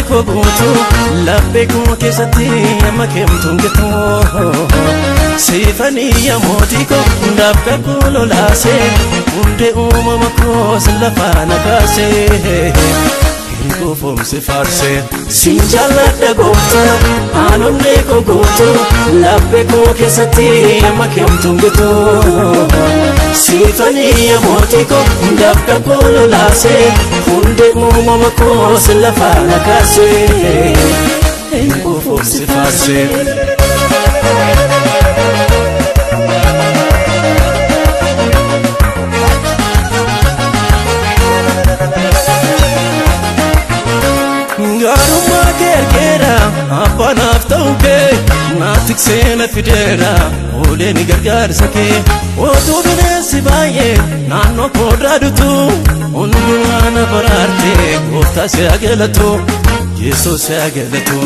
koo guutuu laphee koo keessatti amma keemtuun gituu siifanii mootii koo hundaaf kakuu lolaasee hundee uumama koos lafaa na kaasee Kufuumsi faarsee siin jaalladha gooftaa aanonnee koo guutuu laphee koo keessatti amma keemtuun gituu siifanii mootii koo hundaaf kakuu lolaasee hundee uumama koos lafaa na kaasee kufuumsi faarsee. Gaarummaa kee argeera abbaanaaf ta'uu kee naatiksee na fideera oolee ni gargaarsa kee otuu bineensi baay'ee naannoo koo dhaadutu hundumaa na baraarte gooftaa si haa galatu Yesuus si haa galatu.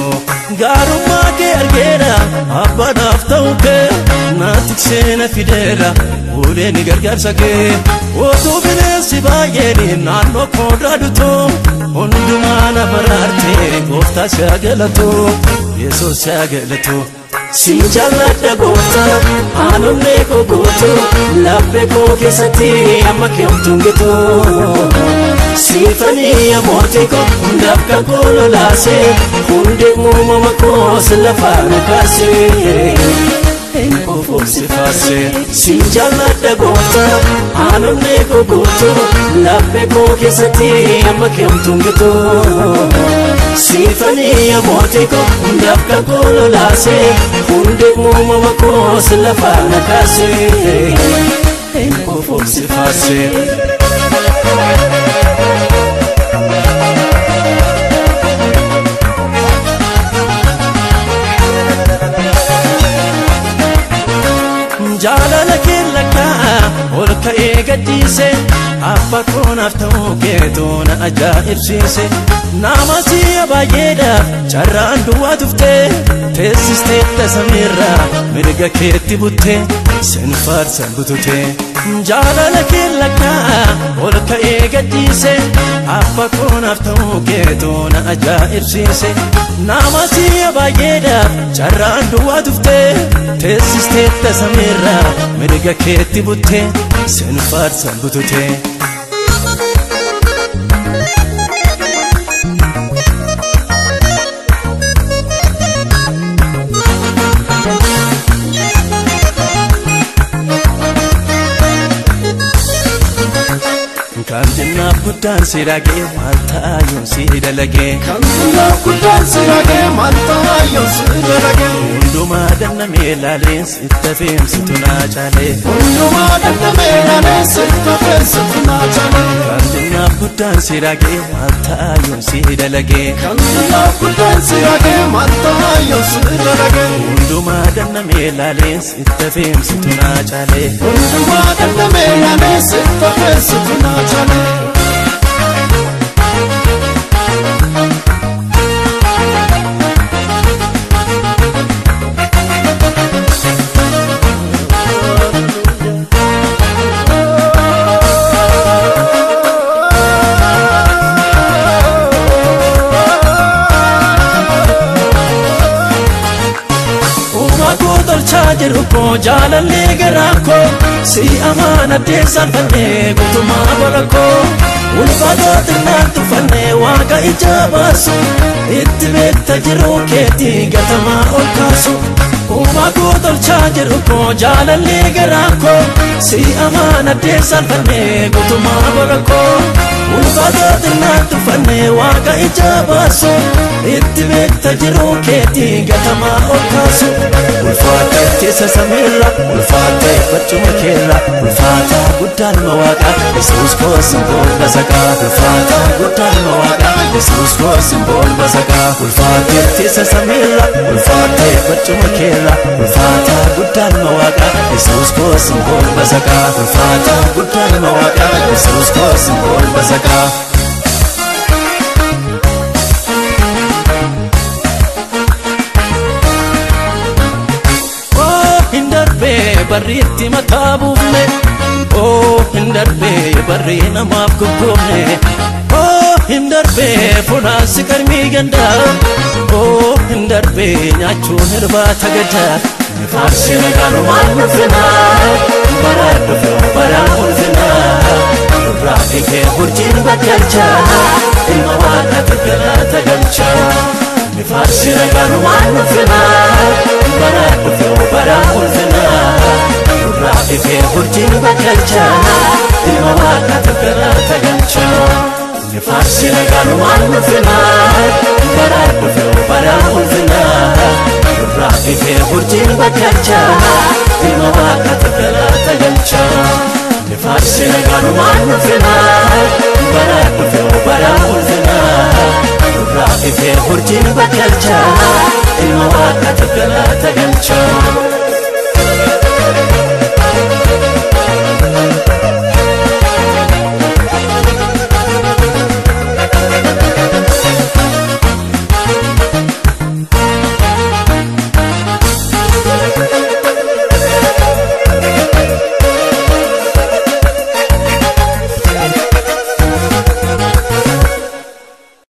Gaarummaa kee argeera abbaanaaf ta'uu kee naatiksee na fideera oolee ni gargaarsa kee otuu bineensi baay'ee naannoo koo dhaadutu hundumaa na baraarte gooftaa si haa galatu Yesuus si haa galatu. Siin jaalladha gooftaa aanonnee koo guutuu laphee koo keessatti amma keemtuun gituu siifanii mootii koo hundaaf kakuu lolaasee hundee uumama koos lafaa na kaasee kufuumsi faarsee siin jaalladha gooftaa aanonnee koo guutuu laphee koo keessatti amma keemtuun gituu siifanii mootii koo hundaaf kakuu lolaasee hundee uumama koos lafaa na kaasee kufuumsi faarsee. Jaalala kee lakkaa ol ka'ee gadhiise abbaa koonaaf ta'uu keetu na ajaa'ibsiise nama si'a baay'eedhaaf carraan duwwaa tuftee teessistee tasameerraa mirga keetti buttee sin faarsan bututee. Jaalala kee lakkaa ol ka'ee gadhiise abbaa koonaaf ta'uu keetu na ajaa'ibsiise nama si'a baay'eedhaaf carraan duwwaa tuftee teessistee tasameerraa mirga keetti buttee sin faarsan bututee. Kan jinnaaf guddaan si dhagee maal ta'a yoon si dalagee. Kan jinnaaf guddaan si dhagee maal ta'a yoon si dalagee. Hundumaa dannamee laaleen sitti feemsitu naa caalee. Hundumaa dannamee laaleen sitti feemsitu naa caalee. Kan jinnaaf guddaan si dhagee maal ta'a yoon si dalagee. Kan jinnaaf guddaan si dhagee maal ta'a yoon si dalagee. Hundumaa dannamee laaleen sitti feemsitu naa caalee. Hundumaa dannamee laaleen sitti feemsitu naa caalee. Uumaa koo tolchaa jiru koo jaalallee garaa koo si amaana deessaan fannee guutummaa bara koo ulfaatoo xinnaan tuffannee waaqa ija baasu itti beekta jiruu keetii gatamaa ol kaasu. Uumaa koo tolchaa jiru koo jaalallee garaa koo si amaana deessaan fannee guutummaa bara koo ulfaatoo xinnaan tuffannee waaqa ija baasu itti beekta jiruu keetii gatamaa ol kaasu. Ulfaatee teessa samiirra ulfaatee barcuma keerra ulfaataa guddaan mawaaqa Yesuus koo simbool basaqaa ulfaataa guddaan mawaaqa Yesuus koo simbool basaqaa ulfaatee teessa samiirra ulfaatee barcuma keerra ulfaataa guddaan mawaaqa Yesuus koo simbool basaqaa ulfaataa guddaan mawaaqa Yesuus koo simbool basaqaa. Barri itti mataa buufne oo hin darbee barri namaaf goggoofne oo Hin darbee funaansi qarmii gandaa oo hin darbee nyaachuun hirbaata gadaa. Nifaarsi nagaanumaan ulfinaa bara dhufe bara ulfinaa nurraa ifee urjiin bakkalchaa ilma waaqaati galata galchaa. Nifaarsi nagaanumaan ulfinaa bara dhufe bara ulfinaa nurraa ifee urjiin bakkalchaa ilma waaqaati galata galchaa. Nifaarsi nagaanumaan ulfinaa bara dhufe bara ulfinaa nurraa ifee urjiin bakkalchaa ilma waaqaati galata galchaa. Nifaarsi nagaanumaan ulfinaa bara dhufe bara ulfinaa.